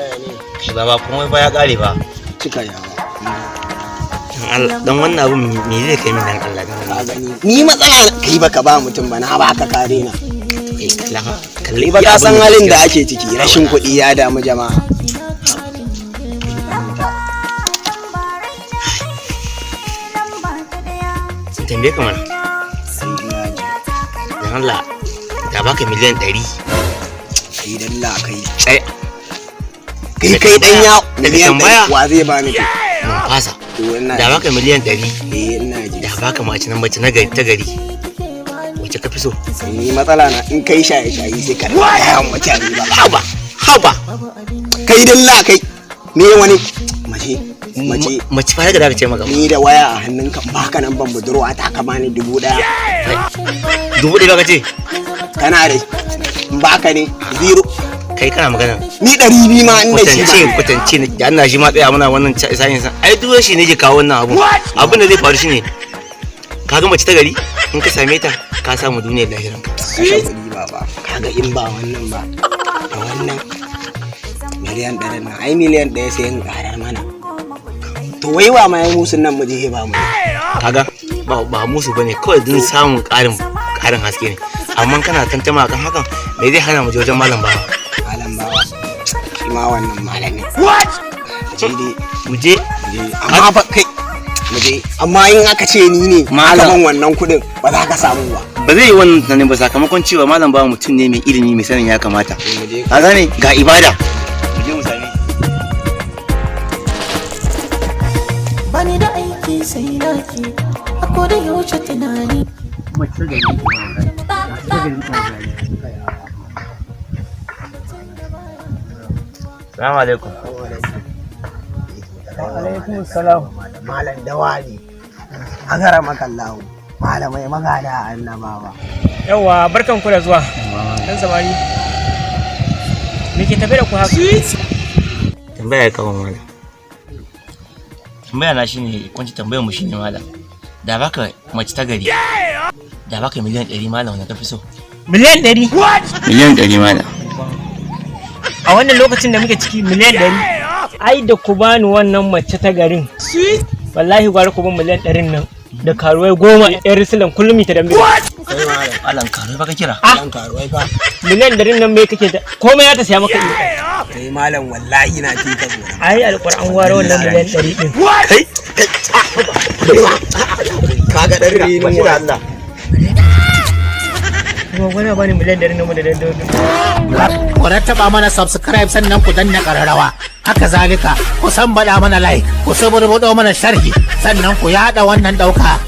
waya ne? Kai baba, komai ba ya kare ba. Cika yawa. Dan Allah, dan wannan abun me zai kai min, dan Allah, dan Ka Allah? gani, ni matsala kai baka ba mutum ba, na baka kare na. Eh, kalla kalli. Ni ba ka san halin da ake ciki, rashin kuɗi ya damu jama'a. Tambaye ka mana. Sai ina ji. Dan Allah, da baka miliyan 100. Kai dalla kai. Ai. Kai kai dan ya Daga miliyan tambaya. 100 wa zai bani to? Mun fasa. To ina Da baka miliyan 100. Eh, ina ji. Da baka mace nan, mace na gari, ta gari, wacce ka fi so? Ni matsala na, in kai shaye shaye sai ka gaya mutane ba. Haba, haba. Kai dalla kai, me wani mace mace? Mace fa da ka ce maka. Ni da waya a hannunka, baka nan ban budurwa ta ka bani 1000. 1000 ba ka ce? Kana da baka ne zero. Kai kana magana. Ni 200 ma inda shi Kwatance ba. Kwatance ne da Allah shi ma tsaya muna wannan sayin sa. Ai duk shi ne ke kawo wannan abu. Abin da zai faru shine, ka ga mace ta gari, in ka same ta ka samu duniyar lahiran ka. Kashe kuɗi baba, kaga in ba wannan ba da wannan miliyan 100 nan, ai miliyan 1 sai in karar mana. To wai wa ma ya musun nan mu je ba mu? Kaga ba musu bane, kawai dun samun ƙarin haske ne. Amma kana tantama kan hakan, me zai hana mu je wajen malam Bawa? Malam Bawa shi ma wannan malamin what je dai. Mu je. Mu je, amma fa kai mu je, amma in aka ce ni ne Malam. aka ban wannan kuɗin, ba za ka samu ba. Ba zai yi wannan tunanin ba, sakamakon cewa malam Bawa mutum ne mai ilimi, mai sanin ya kamata. Mu je. Ka gane, ga ibada. Mu je mu same. Bani da aiki sai naki a koda yaushe tunani. Mace gari, mace gari. Salamu alaikum. Alaikum salam. Malam dawari agara makallahu, malamai magada annabawa. Yawa, barkan ku da zuwa. Dan samari, me ke tafe da ku haka? Tambaya ya kawo malam. Tambaya na shine kwanci, tambayar mu shine, malam, da baka mace ta gari, da baka miliyan 100, malam, wanda ka fi so? Miliyan 100? Miliyan 100, malam. A wannan lokacin da muke ciki, miliyan 100? Ai da ku bani wannan mace ta garin, wallahi gwara ku ban miliyan 100n nan da karuwai 10 yan risilan kullum ta dambe. Kai malam. Malam, karuwa ba ka kira? Malam, karuwai fa. Miliyan 100n nan me kake da komai ya ta siya maka iya. Kai malam, wallahi na fi ka tsoron. Ai alƙur'an gwara wannan miliyan 100 din. Kai, kaga dan renin wa Allah. Kuma gwara bani miliyan 100 nan mu da dambe. Ku rattaba mana subscribe, sannan ku danna ƙararrawa. Haka zalika ku san baɗa mana like, ku suburbuɗo mana sharhi, sannan ku yaɗa wannan ɗauka.